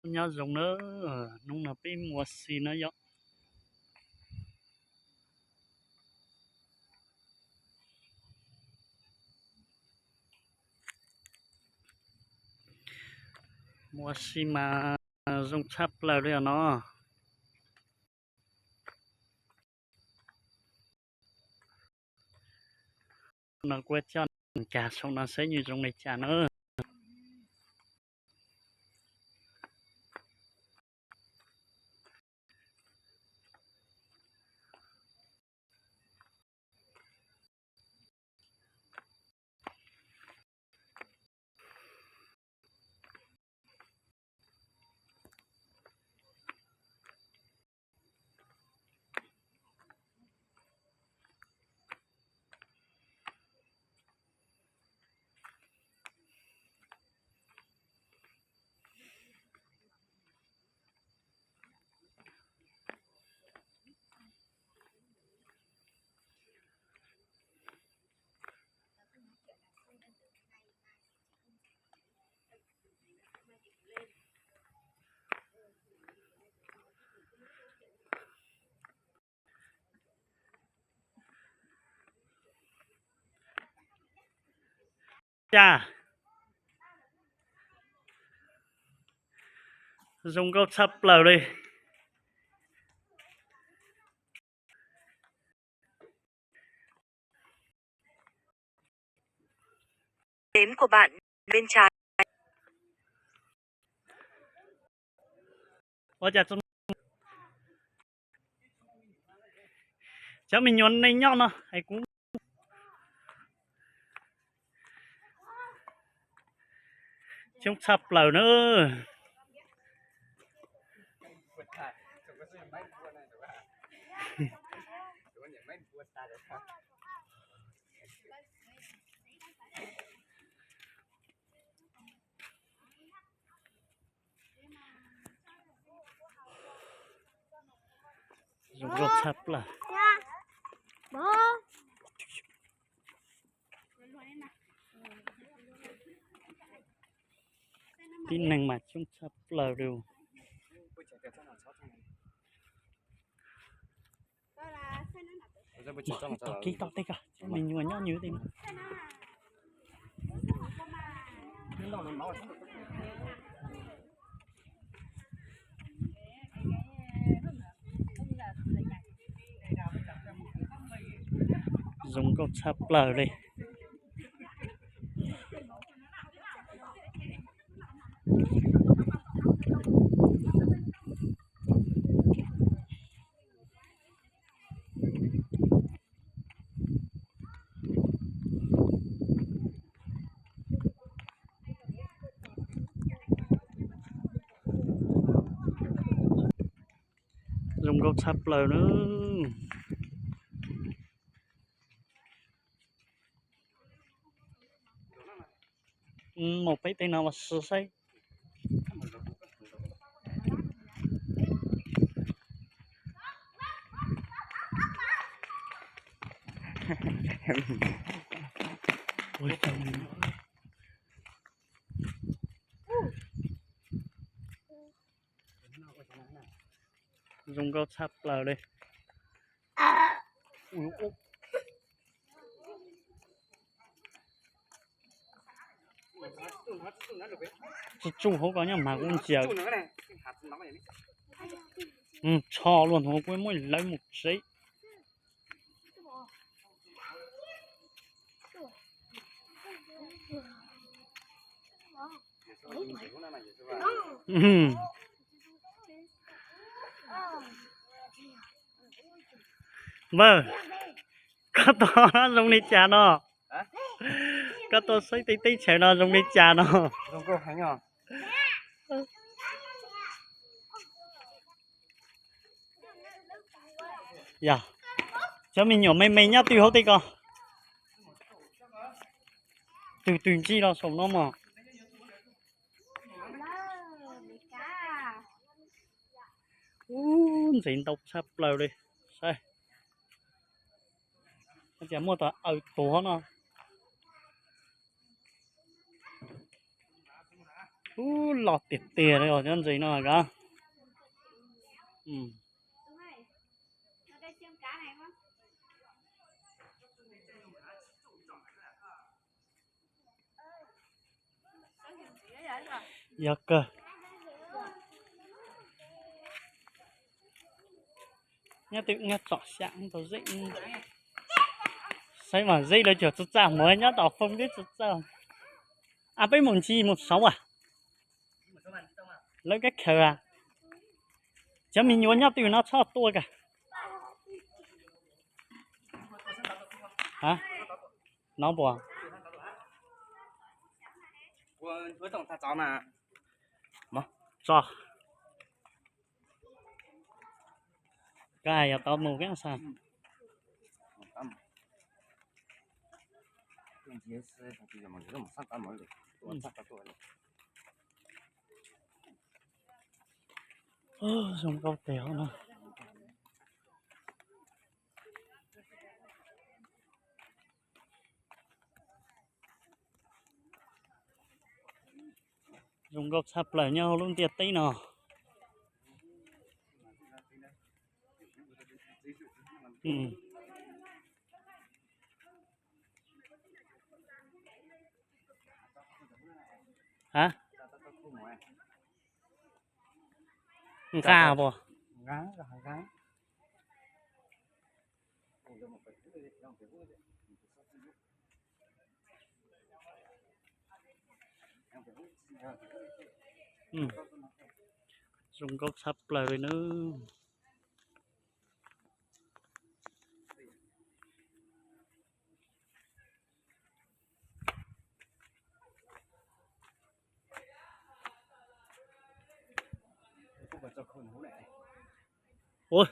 Nyob zoo na, hnub no peb mus ua si na yom. Mus ua si mas zoo tshaj plaws li os no. No kuv coj nkag saum no saib nws zoo li cas na. Cas zoo nkauj tshaj plaws li. Đếm của bạn bên trái. Ua cas cov me nyuam neej nyob no es kuv coob tshaj plaws na. Zoo nkauj tshaj plaws. Tib neeg mas coob tshaj plaws li. Tos kis tos tej ko, cov me nyuam nyob nws tej no. Zoo nkauj tshaj plaws li. Zoo nkauj tshaj plaws na. Mus peb tej no los sis saib. Zoo nkauj tshaj plaws li. Tsuj tsuj hauv ko nyob mas kuj ntsia. Tsho luaj ntawd kuj muab lawv mus tsev. Npawg, koj tuaj zoo li cas no? Koj tuaj saib tej teb chaws no zoo li cas no? Yog cov me nyuam me me nyob twg hauv tej ko? Twg twg ntsib los saum no mog. Ub, ntxim ntau tshaj plaws li. Saib, cas muaj tau aws tuag no. Ub, los tiag tiag li os cov ntses no kod. Yog kawg. Nyob twg nyob tsom xyam tau zeb. Saib mas zeb lawv cov txawj txawj hmoov nyob tom foob twb txawj txawj. A peb mus ntsis mus saud as. Lawv kab khaws as. Cov me nyuam nyob twg no txhob tua kag. No puas tso. Koj hais yog tau mus kab xav. Zoo nkauj tiag no. Zoo nkauj tshaj plaws nyob hauv lub ntiaj teb no. Ha, nqa puas? Zoo nkauj tshaj plaws li nawb. Ua,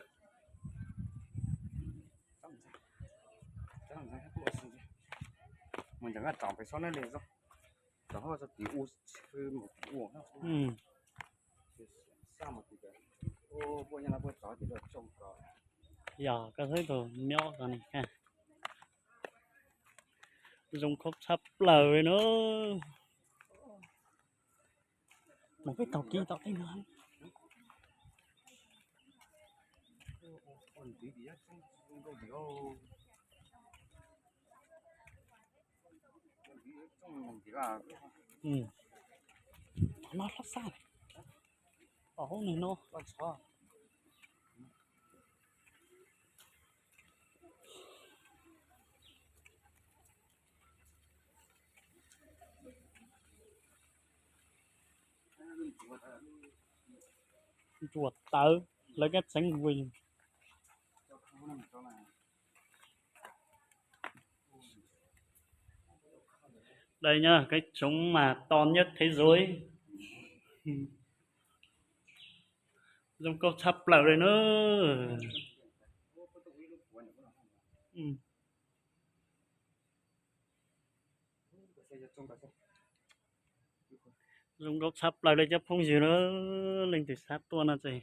yog koj xwb tus nyob ko ne. Zoo nkauj tshaj plaws li na. Mus peb taug kev tom tej no. Qhov no hlob xaj, tom hauv no. Ntsuas tawv, lawv kab tseev vij. Đây nhá, cái trống mà to nhất thế giới. Zoo nkauj tshaj plaws li na. Zoo nkauj tshaj plaws li cov phooj ywg na, leej twg xav tuaj no ces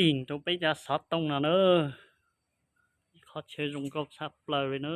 ib rau peb cov xov tooj no na. Ib qhov chaw zoo nkauj tshaj plaws li na.